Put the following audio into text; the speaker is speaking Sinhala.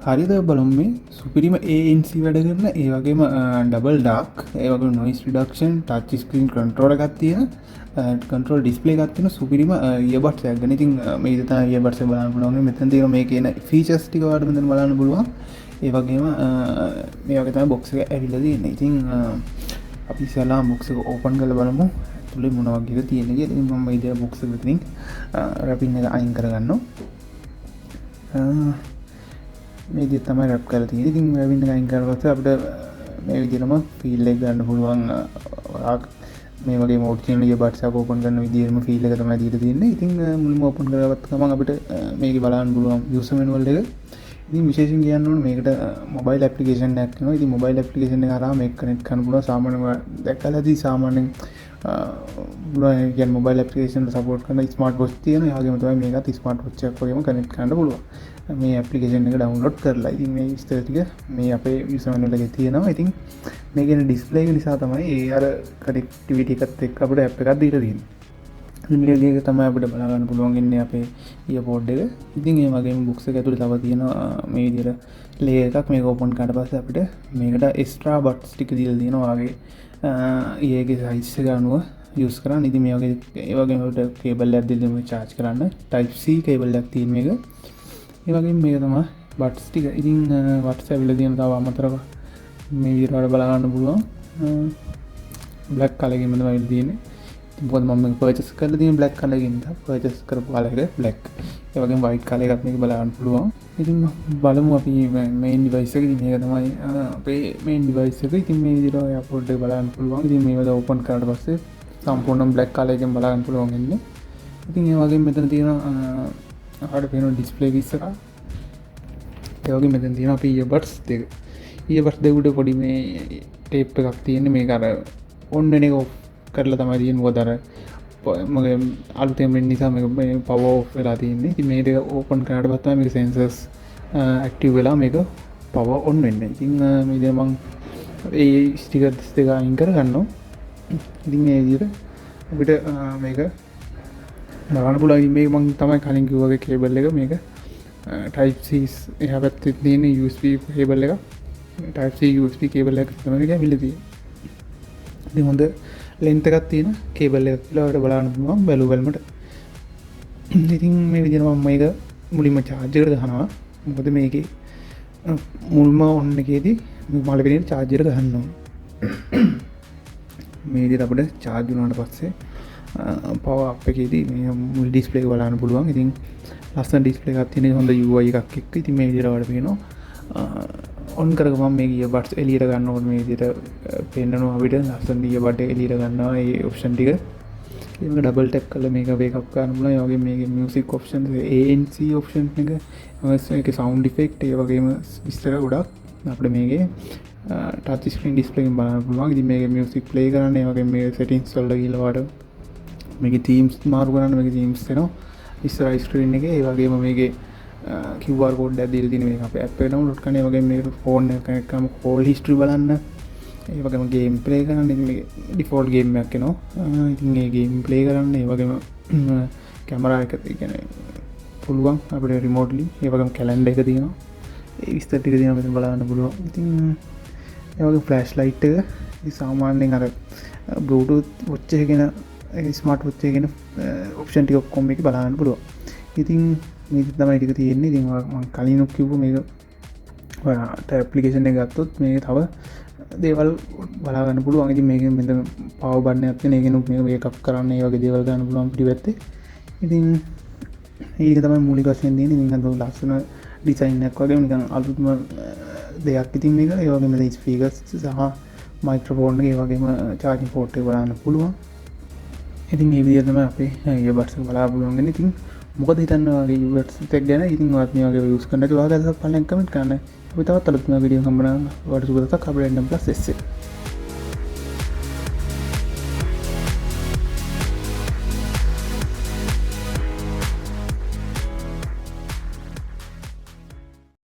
හරිද බලමු. මේ සුපිරිම ANC වැඩ කරන, ඒ වගේම ඩබල් ඩාක්, ඒ වගේම noise reduction, touch screen control එකක් තියෙන, කන්ට්‍රෝල් ඩිස්ප්ලේ එකක් තියෙන සුපිරිම ඉයර්බඩ්ස් එකක් ගැන. ඉතින් මේ විදිහට තමයි ඉයර්බඩ්ස් එක බලන්න පුළුවන්. මෙතන තියෙන මේකේ එන ෆීචර්ස් ටික ඔයාලට මෙතන බලන්න පුළුවන්. ඒ වගේම මේ වගේ තමයි බොක්ස් එක ඇවිල්ලා තියෙන්නේ. ඉතින් අපි ඉස්සෙල්ලාම බොක්ස් එක ඕපන් කරලා බලමු ඇතුලේ මොන වගේද තියෙන්නේ කියලා. ඉතින් මම මේ විදිහට බොක්ස් එක මෙතනින් රැපින් එක අයින් කරගන්නවා. මේ විදිහට තමයි රැප් කරලා තියෙන්නේ. ඉතින් රැපින් එක අයින් කරලා පස්සේ අපිට මේ විදිහටම ෆීල් එක ගන්න පුළුවන්. ඔයා මේ වගේ ඔරිජිනල් ඉයර්බඩ්ස් එකක් ඕපන් කරන විදිහටම ෆීල් එක තමයි දීලා තියෙන්නේ. ඉතින් මුලින්ම ඕපන් කරගත්ත ගමන් අපිට මේකේ බලන්න පුළුවන් යූසර් මැනුවල් එක. ඉතින් විශේෂයෙන් කියන්න ඕන මේකට මොබයිල් ඇප්ලිකේෂන් එකක් එනවා. ඉතින් මොබයිල් ඇප්ලිකේෂන් එක හරහා මේක කනෙක්ට් කරන්න පුළුවන්. සාමාන්‍යයෙන් ඔයා දැකලා ඇති සාමාන්‍යයෙන් පුළුවන්. ඒ කියන්නේ මොබයිල් ඇප්ලිකේෂන් වල සපෝට් කරන ස්මාර්ට් වොච් තියෙනවා. ඒ වගේම තමයි මේකත් ස්මාර්ට් වොච් එකක් වගේම කනෙක්ට් කරන්න පුළුවන් මේ ඇප්ලිකේෂන් එක ඩවුන්ලෝඩ් කරලා. ඉතින් මේ විස්තර ටික මේ අපේ යූසර් මැනුවල් එකේ තියෙනවා. ඉතින් මේකේ එන ඩිස්ප්ලේ එක නිසා තමයි ඒ අර කනෙක්ටිවිටි එකත් එක්ක අපිට ඇප් එකක් දීලා තියෙන්නේ. ඉතින් මේ විදිහට තමයි අපිට බලා ගන්න පුළුවන් ඉන්නේ අපේ ඉයර්පෝඩ් එක. ඉතින් ඒ වගේම බොක්ස් එක ඇතුලේ තව තියෙනවා මේ විදිහට ලේයර් එකක්. මේක ඕපන් කරාට පස්සේ අපිට මේකට එක්ස්ට්‍රා බඩ්ස් ටික දීලා තියෙනවා. ඔයාගේ ඉයර් එකේ සයිස් එක අනුව යූස් කරන්න. ඉතින් මේ වගේ ඒ වගේම අපිට කේබල් එකක් දීලා තියෙනවා චාර්ජ් කරන්න. Type C cable එකක් තියෙන මේක. ඒ වගේම මේක තමයි බඩ්ස් ටික. ඉතින් බඩ්ස් ඇවිල්ලා තියෙන තව අමතරව මේ විදිහට ඔයාලට බලා ගන්න පුළුවන්. බ්ලැක් කලර් එකකින්ම තමයි ඇවිල්ලා තියෙන්නේ. ඉතින් මොකද මම මේක පර්චේස් කරලා තියෙන බ්ලැක් කලර් එකකින් තමයි, පර්චේස් කරපු කලර් එක බ්ලැක්. ඒ වගේම වයිට් කලර් එකක් මේක බලා ගන්න පුළුවන්. ඉතින් බලමු අපි මේන් ඩිවයිස් එක. ඉතින් මේක තමයි අපේ මේන් ඩිවයිස් එක. ඉතින් මේ විදිහට ඔයා පොඩ් එක බලන්න පුළුවන්. ඉතින් මේව ඕපන් කරාට පස්සේ සම්පූර්ණයෙන් බ්ලැක් කලර් එකෙන් බලා ගන්න පුළුවන් ඉන්නේ. ඉතින් ඒ වගේම මෙතන තියෙන ඔයාලට පේන ඩිස්ප්ලේ එක ඉස්සරහා. ඒ වගේම මෙතන තියෙන අපේ ඉයර්බඩ්ස් දෙක. ඉයර්බඩ්ස් දෙක උඩ පොඩි මේ ටේප් එකක් තියෙන්නේ. මේක අර ඔන් වෙන එක ඔෆ් කරලා තමයි තියෙන්නේ. මොකද අර මගේ අලුතෙන් වෙන නිසා මේක මේ පවර් ඔෆ් වෙලා තියෙන්නේ. ඉතින් මේ දෙක ඕපන් කරාට පස්සේ තමයි මේක සෙන්සර්ස් ඇක්ටිව් වෙලා මේක පවර් ඔන් වෙන්නේ. ඉතින් මේ විදිහට මං ඒ ස්ටිකර්ස් දෙක අයින් කරගන්නවා. ඉතින් මේ විදිහට අපිට මේක බලන්න පුළුවන්. ඉතින් මේක මං තමයි කලින් කිව්වා වගේ කේබල් එක. මේක Type C එහා පැත්තේ තියෙන USB cable එක. Type C USB cable එකක් තමයි මේක ඇවිල්ලා තියෙන්නේ. ඉතින් හොඳ ලෙන්ත් එකක් තියෙන කේබල් එකක් කියලා ඔයාලට බලන්න පුළුවන් බැලු බැලමට. ඉතින් මේ විදිහට මම මේක මුලින්ම චාර්ජ් එකට ගහනවා. මොකද මේකේ මුල්ම ඔන් එකේදී මේ මල පිළිවෙල චාර්ජ් එකට ගහන්න ඕනේ. මේ විදිහට අපිට චාර්ජ් වුණාට පස්සේ පවර් අප් එකේදී මේ මුල් ඩිස්ප්ලේ එක බලන්න පුළුවන්. ඉතින් ලස්සන ඩිස්ප්ලේ එකක් තියෙන හොඳ UI එකක් එක්ක. ඉතින් මේ විදිහට ඔයාලට පේනවා ඔන් කරගමන් මේ ඉයර්බඩ්ස් එළියට ගන්න ඕනේ. මේ විදිහට පෙන්නනවා අපිට ලස්සන ඉයර්බඩ් එක එළියට ගන්නවා ඒ ඔප්ෂන් ටික. ඉතින් මේක ඩබල් ටැප් කරලා මේක වේක් අප් කරන්න පුළුවන්. ඒ වගේම මේකේ මියුසික් ඔප්ෂන්ස්, ANC option එක, ඒකේ සවුන්ඩ් ඉෆෙක්ට්, ඒ වගේම විස්තර ගොඩක් අපිට මේකේ ටච් ස්ක්‍රීන් ඩිස්ප්ලේ එකෙන් බලන්න පුළුවන්. ඉතින් මේකේ මියුසික් ප්ලේ කරන්න, ඒ වගේම මේ සෙටින්ග්ස් වලට ගිහලා ඔයාලට මේකේ තීම්ස් මාරු කරන්න මේකේ තීම්ස් එනවා ඉස්සරහ ස්ක්‍රීන් එකේ. ඒ වගේම මේකේ QR code එකක් දීලා තියෙන මේක අපේ ඇප් එක ඩවුන්ලෝඩ් කරන්න. ඒ වගේම මේක ෆෝන් එක කනෙක්ට් කරාම කෝල් හිස්ටරි බලන්න. ඒ වගේම ගේම් ප්ලේ කරන්න. ඉතින් මේකේ ඩිෆෝල්ට් ගේම් එකක් එනවා. ඉතින් ඒ ගේම් ප්ලේ කරන්න, ඒ වගේම කැමරා එක, ඒ කියන්නේ පුළුවන් අපිට රිමෝට්ලි. ඒ වගේම කැලෙන්ඩර් එක තියෙනවා. ඒ විස්තර ටික තියෙනවා මෙතන බලන්න පුළුවන්. ඉතින් ඒ වගේ ෆ්ලෑෂ් ලයිට් එක ඉතින් සාමාන්‍යයෙන් අර Bluetooth watch එක ගැන, ස්මාර්ට් වොච් එක ගැන ඔප්ෂන් ටික ඔක්කොම මේකේ බලන්න පුළුවන්. ඉතින් මේක තමයි ටික තියෙන්නේ. ඉතින් මං කලින් කිව්ව මේක ඔයාට ඇප්ලිකේෂන් එක ගත්තොත් මේක තව දේවල් බලා ගන්න පුළුවන්. ඉතින් මේකෙන් මෙතන පවර් බටන් එකක් තියෙන. ඒකෙනුත් මේක වේක් අප් කරන්න ඒ වගේ දේවල් ගන්න පුළුවන් පිටිපැත්තේ. ඉතින් ඒක තමයි මූලික වශයෙන් තියෙන්නේ. ඉතින් අද ලස්සන ඩිසයින් එකක් වගේ නිකන් අලුත්ම දෙයක් ඉතින් මේක. ඒ වගේම මෙතන ස්පීකර්ස් සහ මයික්‍රොෆෝන් එක, ඒ වගේම චාර්ජින් පෝට් එක බලන්න පුළුවන්. ඉතින් මේ විදිහට තමයි අපේ ඉයර්බඩ්ස් එක බලා පුළුවන් වෙන්නේ. ඉතින් මොකද හිතන්නේ ඔයාගේ ඉයර්බඩ්ස් එක ගැන? ඉතින් ඔයාත් මේ වගේ යූස් කරන්න නැතුව ඔයාගේ අදහස් පහලින් කමෙන්ට් කරන්න. අපි තවත් අලුත්ම වීඩියෝ හම්බ වෙනවා. ඔයාලට සුබ දවසක්. අපේ රැන්ඩම් ප්ලස් එස් එක.